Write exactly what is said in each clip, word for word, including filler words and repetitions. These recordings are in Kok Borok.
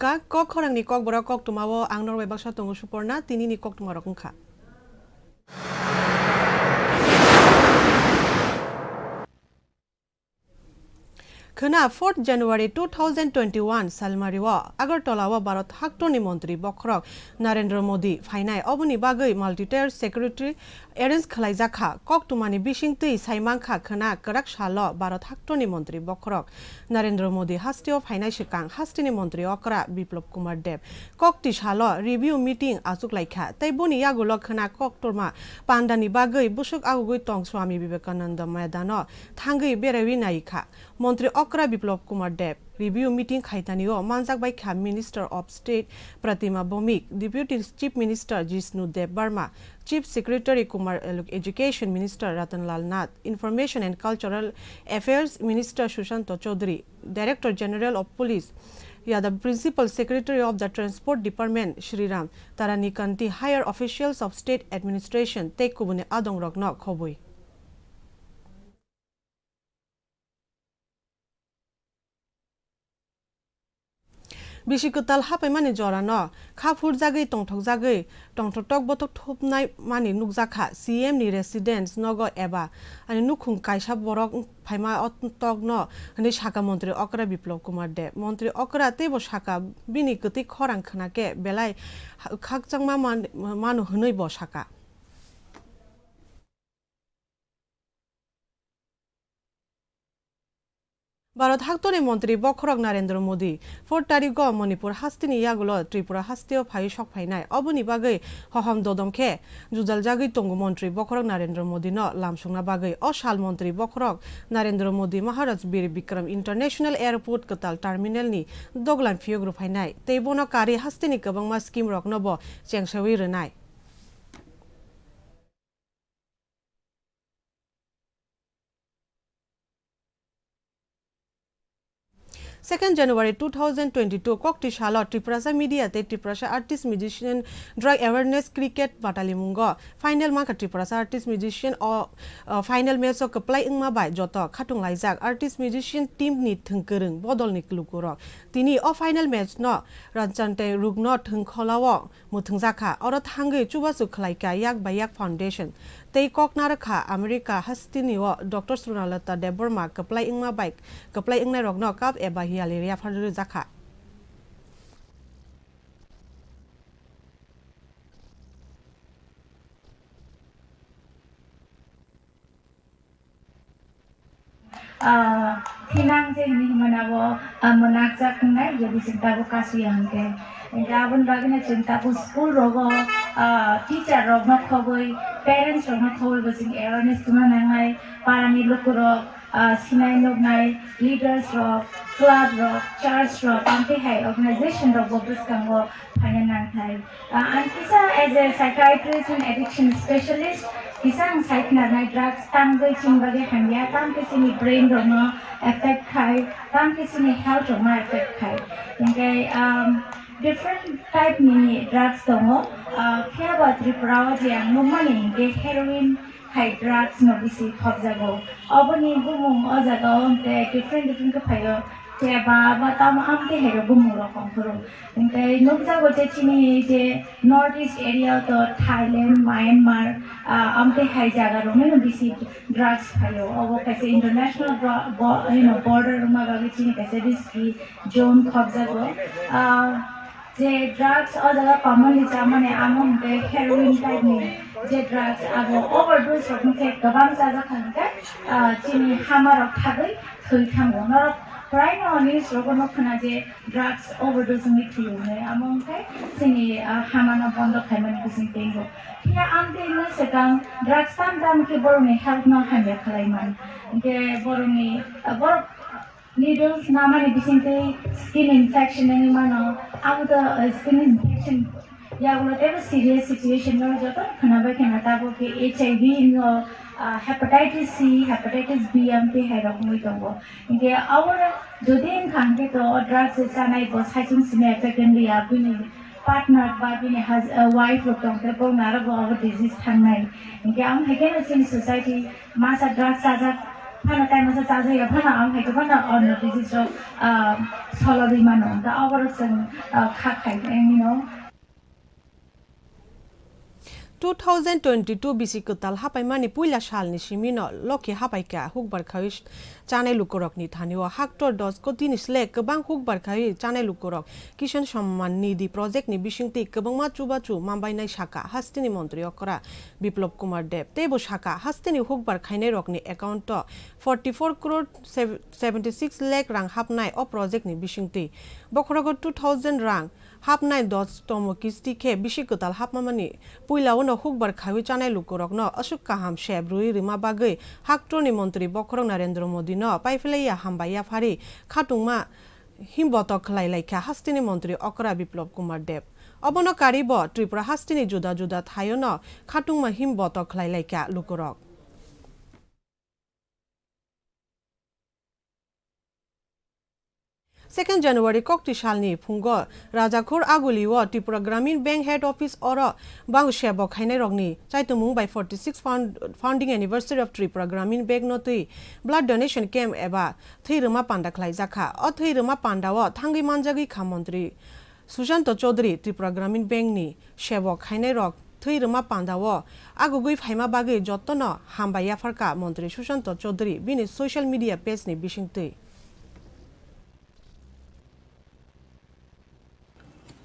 Ka kok khorangni kokborok koktwmao ang norok bai baksa tongo Suporna, tinini koktwmarok wngkha. Khwna fourth January two thousand twenty-one salmario Agartala o Bharat haktorni montri bokhorok Narendra Modi phainai, oboni bagwi multi-tier secretary arrange khwlaijakha. Koktwmani bisingtwi saimankha khwna kwrak salo Bharat haktorni montri bokhorok Narendra Modi hasteo phainai swkang hasteni montri okra Biplab Kumar Deb koktwi salo review meeting achuklaikha, tei boni yagulo khwna koktwma pandani bagwi bwswk agugwi tong Swami Vivekananda Maidano thangwi beraiwi naikha. Montri okra Biplab Kumar Deb review meeting khaitanio manjak baikha Minister of State Pratima Bhowmik, Deputy Chief Minister Jishnu Deb Barma, Chief Secretary Kumar Alok, Education Minister Ratan Lal Nath, Information and Cultural Affairs Minister Sushanta Chowdhury, Director General of Police Yadav, Principal Secretary of the Transport Department Shriram Taranikanti, higher officials of state administration tei kubuni adongrokno khobwi. Bisi kwtal hapaimani jorano kha phurjagwi tongthokjagwi tongthoktok bothok thupnai mani nukjakha C M ni residence nogo eba ani nukhung kaisa borok phaima o tokno hwnwi sakha montri okra Biplab Kumar Deb. Montri okra teibo sakha bini kwtwi khorang khwnakhe belai khakchangma man-, mano hwnwi bo sakha. Bharat haktorni montri bokhorok Narendra Modi four tarigo Manipur hasteni yagulo Tripura hasteo phaiwi sok phainai. Oboni bagwi hohom dodom khe jujaljagwi tongo montri bokhorok Narendra Modino lamsokna bagwi. O sal montri bokhorok Narendra Modi Maharaj Bir Bikram International Airport kwtal terminalni doglam phiyogru phainai tei bono karwi hasteni kwbangma scheme rokno bo chengsawi rwnai. Second January two thousand twenty-two kokti salo Tiprasa Media tei Tiprasa Artist Musician Drug Awareness Cricket Batalimungo final mankha. Tiprasa Artist Musician o, o final match o kwplai wngma bai joto khatung laijak artist musician team ni thwngkwrwng bodol ni lukurok. Tini o final match no Ranchante rukno thwngkholao mwthwngjakha, oro thangwi chubachu khwlaikha Yak by Yak Foundation tei kok narwkha America hasteni o Doctor Srunalata Debbarma kwplai wngma bai kwplai wngnairokno cup eba hiyali yapharwi rwjakha. Ah, thinang je hini himana bo, ah, mwnakjak wngnai, je bising tabuk kasu ya hwnkhe. Hwnkhe aboni bagwino chwng tabuk school rogo, ah, teacher rokno khobwi, parents rokno khobwi bo chwng awareness tuma nangnai, parani lukurok, ah, sinai nuknai, leaders rok, club rok, church rok, amtwi hai organization rok bo bwskango phaina nangthai. Ah, ang kisa as a psychiatrist and addiction specialist, kisa ang sai khnarnai drugs tangwi chini bagwi hamya, tang khe chini brain rokno affect khai, tang khe chini health rokno affect khai. Hwnkhe, um, different type ni drugs tongo. Ah, phiya ba Tripura o je ang nukmani hwnkhe heroin hai drugs no bisi khopjago. Oboni bumung o jaga o hwnkhe different different khe phaio. Khe ba, ba tamo amtwi hai rok bumung rok ongkhoro. Hwnkhe nukjago je chini je North East area o to Thailand, Myanmar, ah, amtwi hai jaga rokno bisi drugs phaio. Obo kaisa international bro-, bo-, you know, border wngma bagwi chini kaisa risky zone khopjago. Ah, je drugs o jaga common ni chamani amo hwnkhe heroin type ni je drugs abo overdose rok hwnkhe kwbang chajak kha hwnkhe, ah, chini hama rok thagwi thwi thango. Norok prai no news rogo no khna je drugs overdose wngwi thwi hwnwi, amo hwnkhe chini, ah, hama no bondo khaimani bising teibo. Phiya amtwi wngwi swkang drugs tam tam khe borokni health no hamya khlai man. Hwnkhe borokni, ah, borok needles namani bisingtwi skin infection wngwi mano. Abo to, uh, skin infection yagulo teibo serious situation no joto khwnabai khwna tabuk khe H I V no, uh, hepatitis C, hepatitis B amtwi hai rok wngwi tongo. Hinkhe abo jodi wngkha hinkhe to o drugs se chanai bo saichung simi effect wngya bini partner ba bini hus-, uh, wife rok tongkhe bo naro bo abo disease thangnai. Hinkhe ang hai kheno chini society masa drugs chajak Phano tai masa chajaya, phano ang hai to phano order disease rok, ah, solo ri mano. Da oborok chwng, ah, kha khai, eh, you know. Two thousand twenty-two bisi kwtal hapaimani puila salni simino lokhi hapaikha hukbar khawi chanai lukurokni thanio haktor dos kotini slek kwbang hukbar khawi chanai lukurok Kisan Samman Nidhi project ni bisingtwi kwbangma chubachu mambainai saka hasteni montri okra Biplab Kumar Deb. Teibo saka hasteni hukbar khainairokni account o forty-four crore seventy-six lakh rang hapnai o project ni bisingtwi. Bokhorogo two thousand rang hapnai dos tomo kisti khe bisi kwtal hapmani puila uno hukbar khawi chanai lukurokno aswk kaham sep rwi rwma bagwi haktorni montri bokhorok Narendra Modi no paiphlaiya hambai yaphari khatungma himbotok khlai laikha hasteni montri okra Biplab Kumar Deb. Obono karibo Tripura hasteni juda juda thaio no khatungma himbotok khlai laikha lukurok. Second January kokti salni phungo Rajakhor Aguli o Tripura Gramin Bank Head Office oro bang sebo khainairokni chaitumung bai forty-six found-, founding anniversary of Tripura Gramin Bank no twi blood donation camp eba thwi rwma panda khlaijakha. O thwi rwma panda o thangwi manjagwi kha montri Sushanta Chaudhary, Tripura Gramin Bank ni sebo khainairok thwi rwma panda o agugwi phaima bagwi jotono hambai yapharkha montri Sushanta Chaudhary bini social media page ni bisingtwi.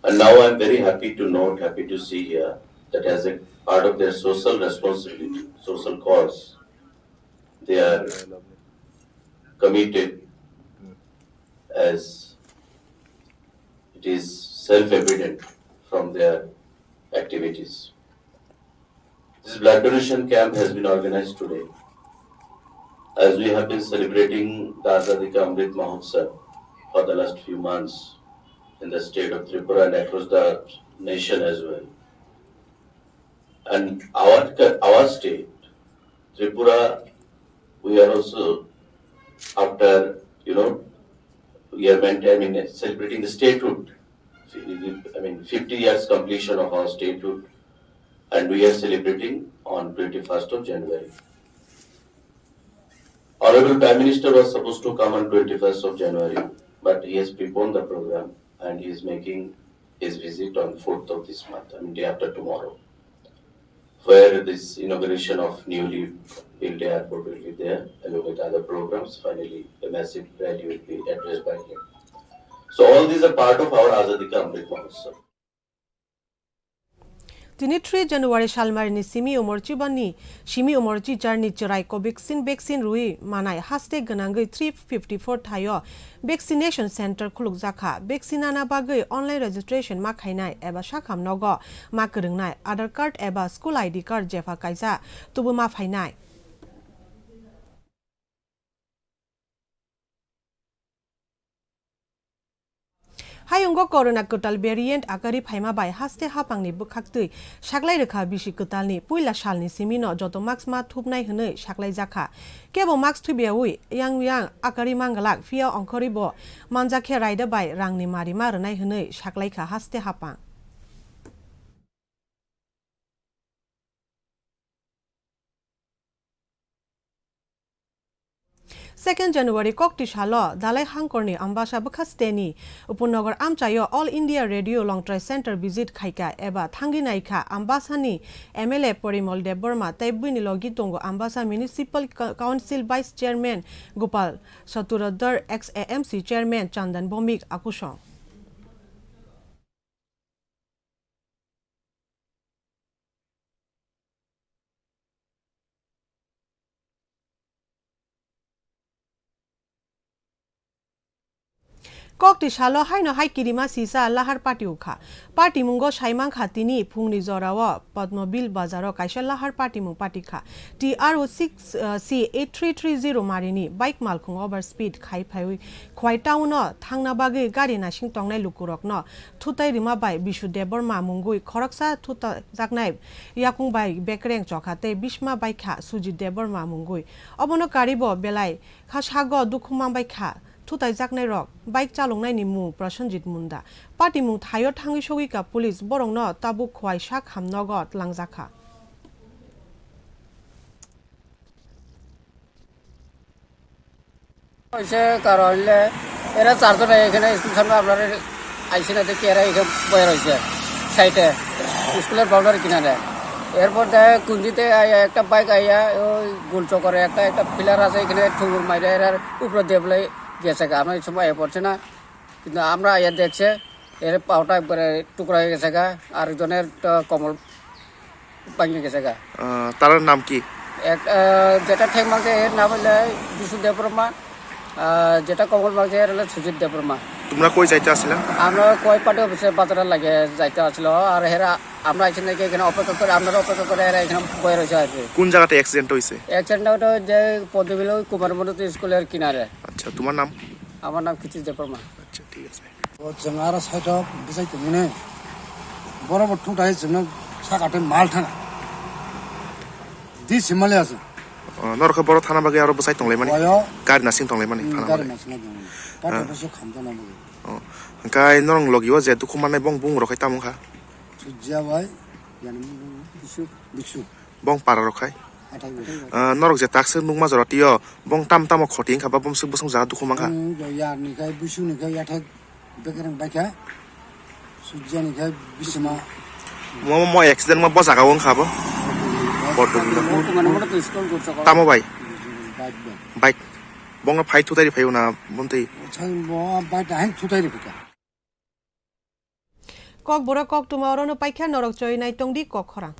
And now I'm very happy to note, happy to see here that as a part of their social responsibility, social cause, they are committed as it is self-evident from their activities. This blood donation camp has been organized today as we have been celebrating the Azadi Ka Amrit Mahotsav for the last few months in the state of Tripura and across the nation as well. And our, our state, Tripura, we are also, after, you know, we are maint-, I mean, celebrating the statehood. I mean, fifty years completion of our statehood, and we are celebrating on twenty-first of January. Honorable Prime Minister was supposed to come on twenty-first of January, but he has preponed the program and he is making his visit on fourth of this month, I mean, day after tomorrow, where this inauguration of newly built airport will be there, along with other programs. Finally, a massive rally will be addressed by him. So all these are part of our Azadi Ka Amrit Mahotsav. Tini three January salmarini simi umor chibani, simi umor chicharni chwrai Covaxin vaccine rwi manai haste gwnangwi three fifty-four thaio vaccination center khulukjakha. Vaccine ana bagwi online registration ma khainai eba sakham nogo ma kwrwngnai Aadhaar card eba school I D card jepha kaisa tubu ma phainai. Hayungo corona kwtal variant akari phaima bai haste hapangni bwkhaktwi saklai rwkha bisi kwtalni puila salni simino joto mask ma thupnai hwnwi saklaijakha. Kebo mask thubiyaui yang yang akari manglak, phiya ongkhorwi bo manjakhe raida bai rangni mari ma rwnai hwnwi saklaikha haste hapang. Second January kokti salo Dalai Hangkorni Ambasa bwkha steni Upanagar amchaio All India Radio Longtrai Center visit khaikha eba thangwi naikha Ambasani M L A Porimol Debbarma tei bwini logi tongo Ambasa Municipal Co-, Council Vice Chairman Gopal Saturadar, ex A M C Chairman Chandan Bhowmik akusong. Kokti salo haino hai kirima sisa lahar party wngkha. Party mungo saimankha tini phungni jorao Padmabil bazaro kaisa lahar party mung party kha. T R O six, uh, C eight three three zero marini bike malkhung over speed khai phaiwi Khwai town o thangna bagwi gari nasing tongnai lukurokno thutai rima bai Bisu Debbarma mungwi khoroksa thutajaknai yakung bai bekreng chokha tei bisma baikha Sujit Debbarma mungwi. Obono karibo belai kha sago dukhu manbaikha thutaijaknairok bike chaloknaini mung Prasenjit Munda. Patimung thaio thangwi sogwikha police, borokno tabuk Khwai sak hamnogo twlangjakha. হয়েছে কারণ হইলে এরা চারজন এখানে স্কুল সামনে আপনারা আইসে না দেখি এরা এখানে বয়ে রয়েছে সাইডে স্কুলের বাউন্ডারি কিনারে। এরপর দেয় কুঞ্জিতে আইয়া একটা বাইক আইয়া ওই গোল চক্করে একটা একটা পিলার আছে এখানে ঠুঙুর মাইরে এরার উপরে দিয়ে বলে গেছে গা। আমরা এই সময় আইয়া পড়ছে না, কিন্তু আমরা আইয়া দেখছে এর পাওটা একবারে টুকরা হয়ে গেছে গা। আর একজনের তো কমল ভাঙে গেছে গা। আহ, তার নাম কি? এক, আহ, যেটা ঠেক মারছে এর নাম হইলে বিশু দেববর্মা, আহ, যেটা কমল মারছে এর হলো সুজিত দেববর্মা। তোমরা কই যাইতে আসলে? আমরা কয় পার্টি অফিসে বাজারে লাগে যাইতে আসলো, আর হেরা আমরা এখানে নাকি এখানে অপেক্ষা করে, আপনারা অপেক্ষা করে এরা এখানে বয়ে রয়েছে আর কি। কোন জায়গাতে অ্যাক্সিডেন্ট হয়েছে? অ্যাক্সিডেন্ট ওটা যে পদ্মবিল ওই কুমার মনোজ স্কুলের কিনারে। আচ্ছা, তোমার নাম? আমার নাম কৃতিশ দেববর্মা। আচ্ছা, ঠিক আছে। O chwng aro side o bwsai tongmani. Borok bo thungtai chwngno saka tei mal thanga. Di simali aswk. O, norok khe borok thana bagwi aro bwsai tonglaimani? Oyo. Gari nasing tonglaimani, hmm, thana gari bagwi? Nasing tongmani. Pata bwswk khamjana bagwi. O, hwnkhe norok logi o je dukhu mannai bong bung rok khai tamo wngkha? Sujya bai, yani bung bung bisu. Bisu. Bong para rok khai? Athai bo. Ah, norok je taksa nukma jora tio, bong tam tamo khoti wngkha ba bumswk bwswk jaga dukhu mankha? Hmm, ya ni khai, bisu ni khai, yathai bekereng baikha. Sujya ni khai, bisima. Mo, mo, mo accident ma bo jaga o wngkha bo? Bordor ni. Tamo bai? Bike bai. Bike. Bongno phai thutai ri phai na, bontwi? Sai bo bike ahai thutai ri phai kha. Kokborok koktwma orono paikha, norok choi nai tongdi kok khorang.